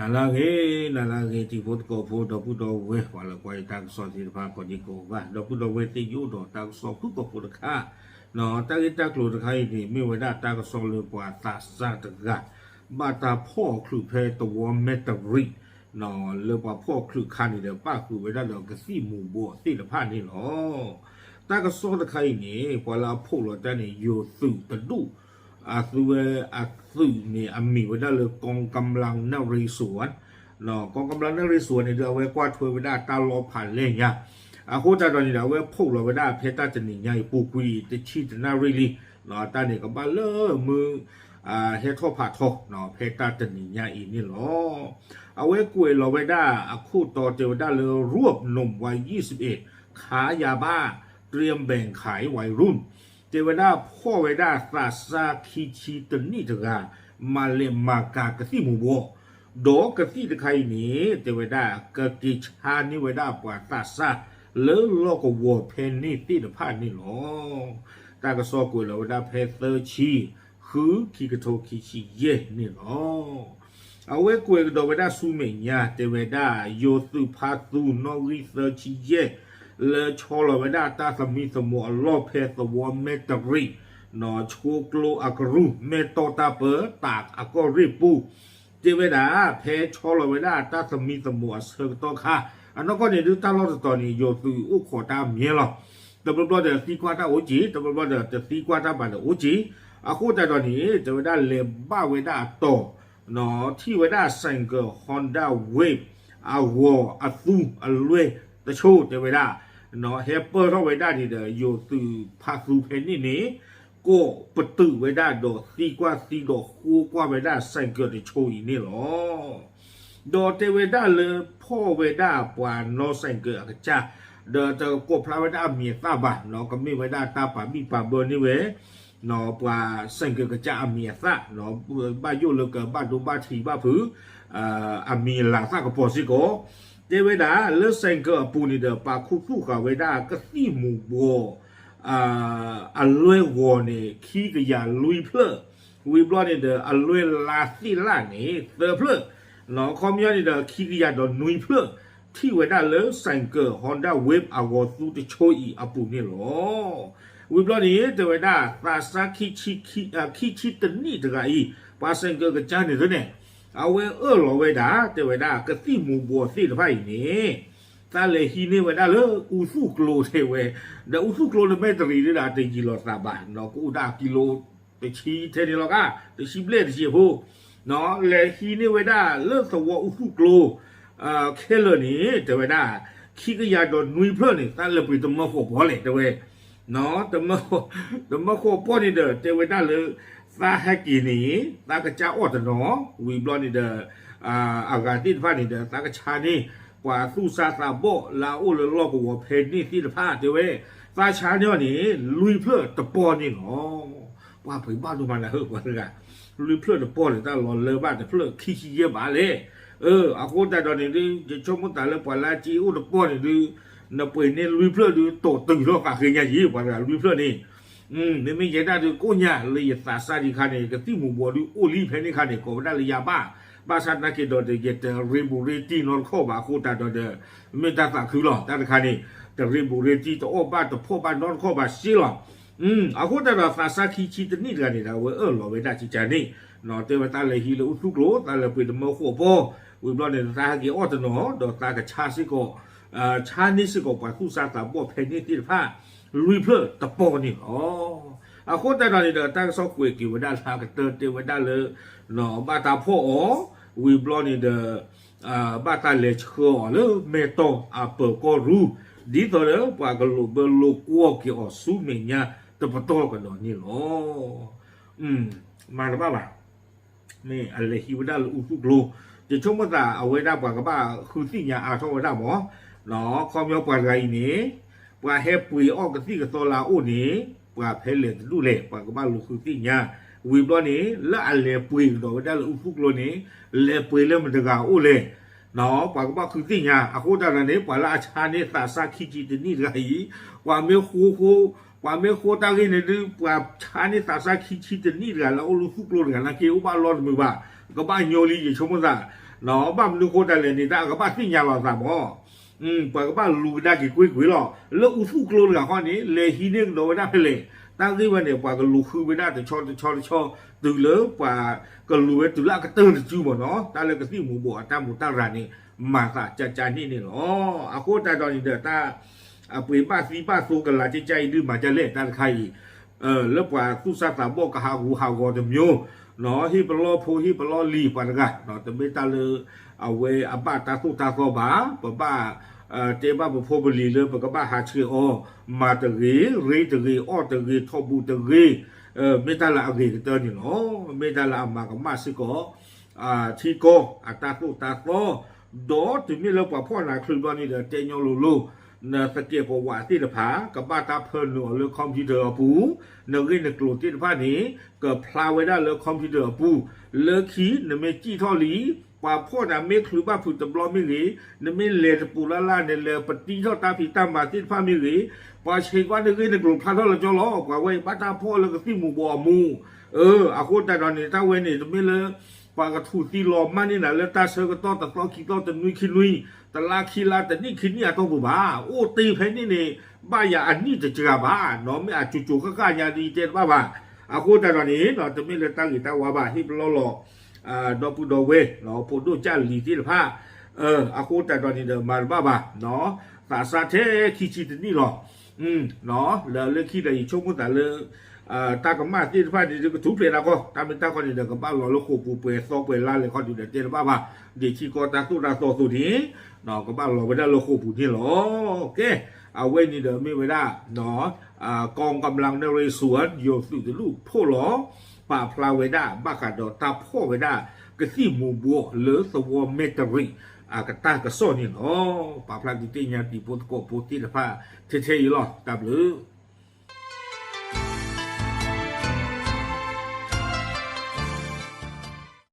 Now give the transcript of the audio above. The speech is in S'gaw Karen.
နၤလၢအဂ့ၤ, နၤလၢအဂ့ၤ တံၤဖိသကိးဖိ ဒီပုၢ်ဒီဝဲၢ် ပှၤလၢကွၢ်ယတၢ်ကစီၣ်သ့ၣ်တဖၣ် ကိးဒံကိးဂၤ ဒီပုၢ်ဒီဝဲၢ်သ့ၣ် ယအိၣ်ဒီးတၢ်ကစီၣ်ဖုၣ်ကိာ်ဖိတခါ, တၢ်ဂ့ၢ်တၢ်ကျိၤတခါအံၤန့ၣ် မ့ၢ်ဝဲဒၣ်တၢ်ကစီၣ်လၢပှၤသးစၢ်တဂၤ ဘၣ်တၢ်ဖီၣ်အီၤချုးဖဲသဝီမဲၢ်တရံး, လၢပှၤဖီၣ်အီၤချုးအခါန့ၣ်ဒီး ပၣ်ဃုာ်ဝဲဒၣ်ဒီးကသံၣ်မူၤဘှီးသ့ၣ်တဖၣ်န့ၣ်လီၤ. တၢ်ကစီၣ်တခါအံၤန့ၣ် ပှၤလၢအဖီၣ်လီၤတၢ်န့ၣ် ယိၤသုးတဒူၣ် အသုဝဲအသုးန့ၣ် အမံၤဝဲဒၣ်လၢ กองกำลังนเรศวร, กองกำลังนเรศวรန့ၣ်ဒီး အဝဲကွၢ်ထွဲဝဲဒၣ်တၢ်လီၢ်ဖးလဲၢ်ညါ, အဃိသတးဒီးန့ၣ်ဒီး အဝဲဖီၣ်လီၤဝဲဒၣ်ဖဲတၢ်တနံၤညါအံၤ ပူၤကွံာ်တဆံတနၣ်ရံၣ်လံ, တၢ်န့ၣ်ကဘၣ်လၢမုၢ် ဟဲထီၣ်ဖးထီ ဖဲတၢ်တနံၤညါအံၤန့ၣ်လီၤ. အဝဲကွဲးလီၤဝဲဒၣ်အခိၣ်တီတဲဝဲဒၣ်လၢ รวบหนุ่มวัยยี่สิบเอ็ด ค้ายาบ้า เตรียมแบ่งขายวัยรุ่น တဲဝဲဒၣ်ဖီၣ်ဝဲဒၣ်သးစၢ်ခံဆံတနံၣ်တဂၤ မၤလဲၤမၤကၤကသံၣ်မူၤဘှီး, ဒီးကသံၣ်တခါအံၤန့ၣ် တဲဝဲဒၣ်ကက့ၤဆါန့ၢ်ဝဲဒၣ်ပှၤသးစၢ်လၢလီၢ်ကဝီၤဖဲန့ၣ်သ့ၣ်တဖၣ်န့ၣ်လီၤ. တၢ်ကစီၣ်ကွဲးလီၤဝဲဒၣ်ဖဲသၢဆံ ဃု ခံကထိခံဆံယဲၢ်န့ၣ်လီၤ. အဝဲကွဲးကဒီးဝဲဒၣ်ဆူမဲာ်ညါ တဲဝဲဒၣ် ယိၤသုးဖါသူနီၣ်ဂံၢ်သၢဆံယဲၢ် လၢဆီလီၤဝဲဒၣ်တၢ်သမံသမိးအလီၢ်ဖဲသဝီမဲၢ်တရံး, ဆိကျိအကရူၢ် မဲၢ်တီၢ်တၢ်ပၢ တၢ်အကီၢ်ရ့ၣ်ပူၤ, တဲဝဲဒၣ် ဖဲဆီလီၤဝဲဒၣ်တၢ်သမံသမိးအဆၢကတီၢ်ခါ အနီၢ်ကီၢ်န့ၣ်ဒုးတၢ်လီၢ်တတီၤန့ၣ် ယိၤသုးအိၣ်ခိးတၢ်အမဲာ်လီၤ. တဘျီဘျီဒီးသံကွၢ်တၢ်အိၣ်က့ၤ, တဘျီဘျီဒီးတသံကွၢ်တၢ်ဘၣ်ဒီးအိၣ်က့ၤ, အဃိသတးဒီးန့ၣ် တဲဝဲဒၣ်လဲၤဘၣ်ဝဲဒၣ်အတီၤ ထံၣ်ဝဲဒၣ် ဆိုင်ကယ် Honda Wave အဂီၤအသူအလွဲၢ်တဆိ တဲဝဲဒၣ်, ဟဲပၢၢ်ထီၣ်ဝဲဒၣ်န့ၣ်ဒီး ယိၤသုးဖါသူဖဲန့ၣ်န့ၣ် ကိးပတုာ်ဝဲဒၣ်ဒီးသံကွၢ်သံဒီးဃိကွၢ်ဝဲဒၣ် ဆိုင်ကယ် တဆိအံၤန့ၣ်လီၤ. ဒီးတဲဝဲဒၣ်လၢဖီၣ်ဝဲဒၣ်ပှၤနီၣ် ဆိုင်ကယ် အကစၢ်, ဒီးတကိးဖျါဝဲဒၣ်အမံၤအသၣ်ဘၣ်, ကမ့ၢ်ဝဲဒၣ်တၢ်ပာ်ဘံၣ်ပာ်ဘၢန့ၢ်ဝဲ ပှၤ ဆိုင်ကယ် ကစၢ်အမံၤအသၣ်, ဘၣ်ယိၣ်လၢကဘၣ်ဒိဘၣ်ထံးဘၣ်ဖုး အမံၤအလၤသၣ်ကပီၤစ့ၢ်ကီး, တဲဝဲဒၣ်လၢ ဆိုင်ကယ် အပူၤန့ၣ်ဒီး ပာ်ခူသူၣ်ဃာ်ဝဲဒၣ်ကသံၣ်မူၤဘှီး အလွဲၢ်ဂီၤန့ၣ် ခံကယၤလွံၢ်ဖျၢၣ်, ဝံၤဘျီန့ၣ်ဒီး အလွဲၢ်လါသ့ၣ်လၣ်န့ၣ် သၢဖျၢၣ်, ခီပညီန့ၣ်ဒီး ခံကယၤဒီးနွံဖျၢၣ် ထံၣ်ဝဲဒၣ်လၢ ဆိုင်ကယ် Honda Wave အဂီၤသူတဆိအံၤအပူၤန့ၣ်လီၤ. ဝံၤဘျီန့ၣ် တဲဝဲဒၣ် သးစၢ် ခံဆံတနံၣ်တဂၤအံၤ ပှၤ ဆိုင်ကယ် ကစၢ်န့ၣ်သ့န့ၣ် အဝဲအၢၣ်လီၤဝဲဒၣ် တဲဝဲဒၣ် ကသံၣ်မူၤဘှီးသ့ၣ်တဖၣ်အံၤန့ၣ် သးလဲၤဟံးန့ၢ်ဝဲဒၣ်လၢအူသူၣ်ကျိတဲဝဲ, ဒီးအူသူၣ်ကျိလၢမဲၢ်တရံးဒၣ် တယံာ်လီၤသးဘၣ်, ကအိၣ်ဒၣ်ကံလိ တဆံထဲန့ၣ်လီၤကါ, တဆံဘျဲၣ်တဆံဖိ, လဲၤဟံးန့ၢ်ဝဲဒၣ်လၢသဝီအူသူၣ်ကျိ ခဲလၢာ်န့ၣ် တဲဝဲဒၣ် ခံကယၤဒီးနွံဖျၢၣ်န့ၣ် သးလဲၤပှ့ၤတမၢဃိးပီၢ်လဲၣ် တဲဝဲ, တမၢဃိးပီၢ်န့ၣ်ဒီး တဲဝဲဒၣ်လၢ သးဟဲက့ၤန့ၣ် သးကစၢ်အီၣ်တနီၤ, ဝံၤဘျီန့ၣ်ဒီး အဂၤသ့ၣ်တဖၣ်န့ၣ်ဒီး သးကဆါန့ၢ် ပှၤသူၣ်စၢ်သးဘီၣ်လၢအအိၣ်လၢလီၢ်ကဝီၤဖဲန့ၣ်သ့ၣ်တဖၣ် တဲဝဲ, သးဆါန့ၢ်အီၤန့ၣ် လွံၢ်ဖျၢၣ်တပီၢ်န့ၣ်လီၤ. ပှၤဖံးဘၣ်ဒိၣ်မးနၤဧၢ ပှၤတဂၤ, လွံၢ်ဖျၢၣ်တပီၢ်န့ၣ် တၢ်လီၤလၢဘၣ်တဖျၢၣ်ခံဆံယဲၢ်ဘးလဲၣ်. အဃိသတးဒီးန့ၣ်ဒုး ယဆိကမိၣ်သးလၢပှၤလၢအစ့အိၣ်တပီၢ်န့ၣ်ဒုး နပှ့ၤန့ၢ်လွံၢ်ဖျၢၣ်ဒုး တိာ်တုၤထီၣ်ဃာ်ဃ့ညါယံၤ ပှၤတဂၤလွံၢ်ဖျၢၣ်န့ၣ် မ့မ့ၢ်ယဲဒၣ်ဒုးကိးညါလၢယသးစၢ်ဒံးခါန့ၣ် ကသံၣ်မူၤဘှီးဒုးအိၣ်လံဖဲန့ၣ်ခါန့ၣ် ကိးဝဲဒၣ်လၢယၤဘၣ်, ဘၣ်ဆၣ်သနာ်က့ဒီး ယတရ့ဘူးရ့တံၢ်နီတခီၣ်ဘၣ်အဃိသတးဒီး မ့ၢ်တၢ်သးခုလီၤ တၢ်တခါန့ၣ် တရ့ဘူးရ့တံၢ်တအီၣ်ဘၣ်တဖီၣ်ဘၣ်နီတခီၣ်ဘၣ်စ့လီၤ. အဃိသတးဒီးသးစၢ်ခံဆံတနံၣ်တဂၤန့ၣ်ဒီး အဝဲအၢၣ်လီၤဝဲဒၣ်ကကန့ၣ်, တဲဝဲသးလဲၤဟံးလၢအူသူၣ်ကျိ သးလဲၤပှ့ၤတမၢဃိးပီၢ်, ဝံၤဘျီန့ၣ် သးဟဲက့ၤအီၣ်တနီၤ ဒီးသးကဆါစ့ၢ်ကီး ဆါန့ၢ်စ့ၢ်ကီးပှၤသူၣ်စၢ်သးဘီၣ်ဖဲန့ၣ်သ့ၣ်တဖၣ် လွံၢ်ဖျၢၣ်တပီၢ်န့ၣ်လီၤ. အဃိသတးဒီးန့ၣ်ဒီး တၢ်ကစီၣ်ကွဲးက့ၤဝဲဒၣ်လၢအကတၢၢ်တဲဝဲဒၣ်လၢ ဘၣ်တၢ်ဖီၣ်အီၤ, ဝံၤဘျီန့ၣ်ဒီး ဘၣ်တၢ်လဲၤဆှၢအီၤလၢမဲၢ်တီၢ်အပၢၤကီၢ်ရူၢ်, ဒ်သိးဒီးပှၤကလိာ်ဘၢလိာ်ကွီၢ်က့ၤအီၤဆူမဲာ်ညါတပတီၢ်ကဒီးန့ၣ်လီၤ. မၤတဘၣ်ဘၣ် မ့ၢ်အလဲၤဟံးဝဲဒၣ်လၢအူသူၣ်ကျိ, ယဆိကမိၣ်သးအဝဲဒၣ်ပှၤကဘၣ်ဃုသ့ၣ်ညါအါထီၣ်ဝဲဒၣ်မး, ခီပညီပှၤတဂၤအံၤန့ၣ် ပှၤဟဲပှ့ၤအီၣ်ကသံၣ်ကသီလၢအအိၣ်န့ၣ် ပှၤဖဲလဲၣ်တဒူၣ်လဲၣ် ပှၤကဘၣ်လူၤဃုသ့ၣ်ညါ, ဝံၤဘျီန့ၣ် လၢအလဲၤပှ့ၤကဒီးဝဲဒၣ်လၢအူသူၣ်ကျိန့ၣ် လဲၤပှ့ၤလၢမတဂၤအအိၣ်လဲၣ် ပှၤကဘၣ်ဃုသ့ၣ်ညါ, အဃိသတးဒီးန့ၣ် ပှၤလၢအဆါန့ၢ်သးစၢ်ခံဆံတနံၣ်တဂၤအံၤ, ပှၤမ့ၢ်ဃိ, ပှၤမ့ၢ်ဃိတၢ်ဂ့ၢ်န့ၣ်ဒုး ပှၤဆါန့ၢ်သးစၢ်ခံဆံတနံၣ်တဂၤလၢအအိၣ်လၢသူၣ်ကျိတဂၤနာ်က့ အိၣ်ဘၣ်လီတမုာ်ဘၣ်, ကဘၣ်ညိလံ ယဆိကမိၣ်သး, ဘၣ်မနုၤဃိတၢ်လဲၣ်န့ၣ် တၢ်ကဘၣ်သ့ၣ်ညါလီၤသးမး, ပှၤကဘၣ်လူၤကဒါက့ၤကွ့ၢ်ကွ့ၢ်လီၤ. လၢအူသူၣ်ကျိတဂၤဃီန့ၣ် လဲၤဟံးန့ၢ်ကဒီးဝဲဒၣ်ဖဲလဲၣ်, တၢ်ဂ့ၢ်ဝဲန့ၣ် ပှၤကလူၤဃုဝဲဒၣ်တဆီတဆီတဆီ တုၤလၢပှၤကလူၤဝဲတုၤလၢအကတၢၢ်တစုမးနီၤ. တၢ်လၢကသံၣ်မူၤဘှီးအတၢ်မူးတၢ်ရၤန့ၣ် မၤသးကၠါကၠါန့ၣ်န့ၣ်လီၤ. အဃိသတးဒီးန့ၣ်ဒီး တၢ် အပှ့ၤဘၣ်သံဘၣ်သိကလၤကၠါကၠါအံၤဒုးမၤဒ်လဲၣ် တၢ်တခါအံၤ လၢပှၤသူၣ်စၢ်သးဘီၣ်ကဟးဂူာ်ဟးဂီၤတမျိုး, ဟ့ၣ်ပလီၢ်ဖိဟ့ၣ်ပလီၢ်လံၤပှၤတဂၤ, တမ့ၢ်တၢ်လၢ အဝဲအဘၣ်တၢ်သိၣ်တၢ်သီဘၣ်, ပဘၣ် တဲဘၣ်ပဖိပလံၤလၢပကဘၣ်ဟးဆှဲးအီၤ, မၤတဂ့ၤ, ရ့တဂ့ၤ, အီၣ်တဂ့ၤ, ထီၣ်ဘူးတဂ့ၤ, မ့ၢ်တၢ်လၢအဂ့ၤကတၢၢ်န့ၣ်လီၤ. မ့ၢ်တၢ်လၢအမၤကမၣ်စ့ၢ်ကီး ထံကီၢ်အတၢ်သိၣ်တၢ်သီ, ဒီးတုၤမ့ၢ်လၢပှၤဖီၣ်နၤချုးဘျီန့ၣ်ဒီး တဲညီလိၤလိၤ, နသကဲးပဝးသ့ၣ်တဖၣ် ကဘၣ်တၢ်ဖၢနုာ်အီၤလၢ computer အပူၤ, နဂ့ၢ်နကျိၤသ့ၣ်တဖၣ်န့ၣ် ကဖျါဝဲဒၣ်လၢ computer အပူၤ, လၢခံနမ့ၢ်စံၣ်ထီၣ်လံ ပှၤဖီၣ်နၤမ့ၢ်ချုးဘၣ်ဖုးတဘျီမ့ၢ်ဂ့ၤ, နမ့ၢ်လဲၤတပူၤလၢ်လၢ်န့ၣ် လဲၤပတံထီၣ်တၢ်ဖံးတၢ်မၤသ့ၣ်တဖၣ်မ့ၢ်ဂ့ၤ, ပှၤဆံးကွၢ်နဂ့ၢ်နကျိၤဖျါထီၣ်လၢကၠီလီၤ. ပှၤဝဲအံၤဘၣ်တၢ်ဖီၣ်လၢကသံၣ်မူၤဘှီးအမူး, အဃိသတးဒီးန့ၣ် တၢ်ဝဲန့ၣ် တမ့ၢ်လၢ ပှၤကထူၣ်သံလီၤမၢ်န့ၢ်နၤလၢတၢ်ဆၢကတီၢ်တသီခံသီတနွံခံနွံ, တလါခံလါတနံၣ်ခံနံၣ်အတီၢ်ပူၤဘၣ်. အိၣ်တ့ၢ်ဖဲန့ၣ်န့ၣ် ဘၣ်ယၤအနံၣ်တစှၤဘၣ်, မ့ၢ်အကၠိၤကၠိၤဃၣ်ဃၣ်ညါဒ်ယတဲတဘၣ်ဘၣ်. အဃိသတးဒီးန့ၣ် တမ့ၢ်လၢတၢ်ဂ့ၤတၢ်ဝါဘၣ်, ဟ့ၣ်ပလီၢ်လီၤ ဒီပုၢ်ဒီဝဲၢ် ဖိဒိၣ်ကၢ်လံၤသ့ၣ်တဖၣ်, အဃိသတးဒီးန့ၣ်ဒီး မၤတဘၣ်ဘၣ်, သးစၢ်ထဲခံဆံတနံၣ်လီၤ. လၢလၢခံဒီး ယဆိကမိၣ်သးလၢ တၢ်ကမၣ်သ့ၣ်တဖၣ်န့ၣ် ကထူၣ်ဖျဲးတၢ်ကီ, တၢ်မ့ၢ်တၢ်ကီန့ၣ်ဒီး ကဘၣ်လီၤလၢဃိာ်ပူၤပှဲၤသီပှဲၤလါလဲၣ်ခီဒုးဒီး တဲတဘၣ်ဘၣ်, ဒ်ထံကီၢ်တၢ်သိၣ်တၢ်သီအသိးန့ၣ် ကဘၣ်လီၤဝဲဒၣ်လၢဃိာ်ပူၤန့ၣ်လီၤ. ကဲ, အဝဲန့ၣ်ဒီးမ့ၢ်ဝဲဒၣ် กองกำลังนเรศวร ယိၤသုးတဒူၣ်ဖီၣ်လီၤ ပာ်ဖျါဝဲဒၣ် ဘၣ်ဃးဒီးတၢ်ဖီၣ်ဝဲဒၣ် ကသံၣ်မူၤဘှီးလၢသဝီမဲာ်တရံး အကတၢၢ်ကစီၣ်န့ၣ်လီၤ. ပာ်ဖျါဒုးသ့ၣ်ညါတံၤဖိသကိးဖိသ့ၣ်တဖၣ် ထဲထဲအံၤလီၤ. တၢ်ဘျုး